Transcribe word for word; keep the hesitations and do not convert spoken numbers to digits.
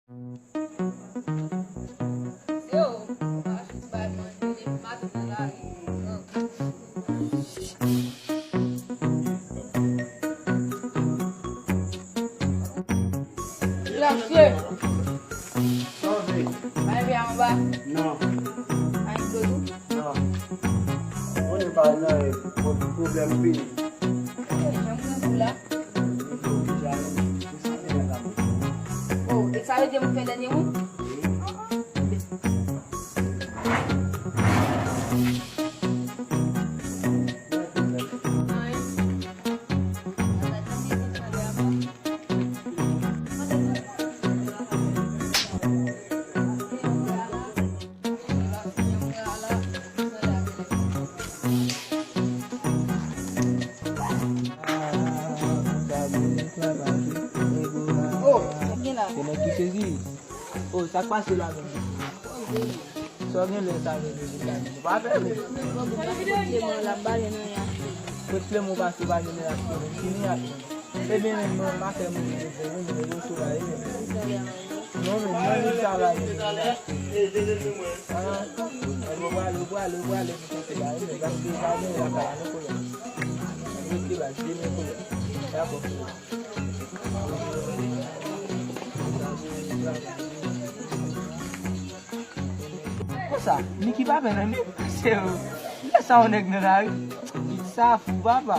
Se ou, ou pa achte ti bagay manje, depi maten nan lari. Gracieux. Sove. Pa envye anba. Non. Pa envye tou. Non. Mwen pa nan pwoblèm fini. Janm nan kou la. Oh, e sa vle di mwen fè dènye wout? Oh, sa gen la? Se nèg ki sezi. Oh, sa k pase la menm? Sa w gen lè sa vle vle la menm? Pa fè vle. Kot Clément pase pa gen lè la fini ak. Ebyen, menm non, pa fè moun vle vle, non, men yo sou la, e menm. Non, men mwen li sa la, men. Ah, e bon, pwale, pwale, pwale, pou konte la, e menm, paske pa gen la, pa la, non, kolè. Rete la, je men kolè. Dakò. Konsa, Niki pa pè nan li, se lè sa yon nèg nan lari, li sa fou, papa.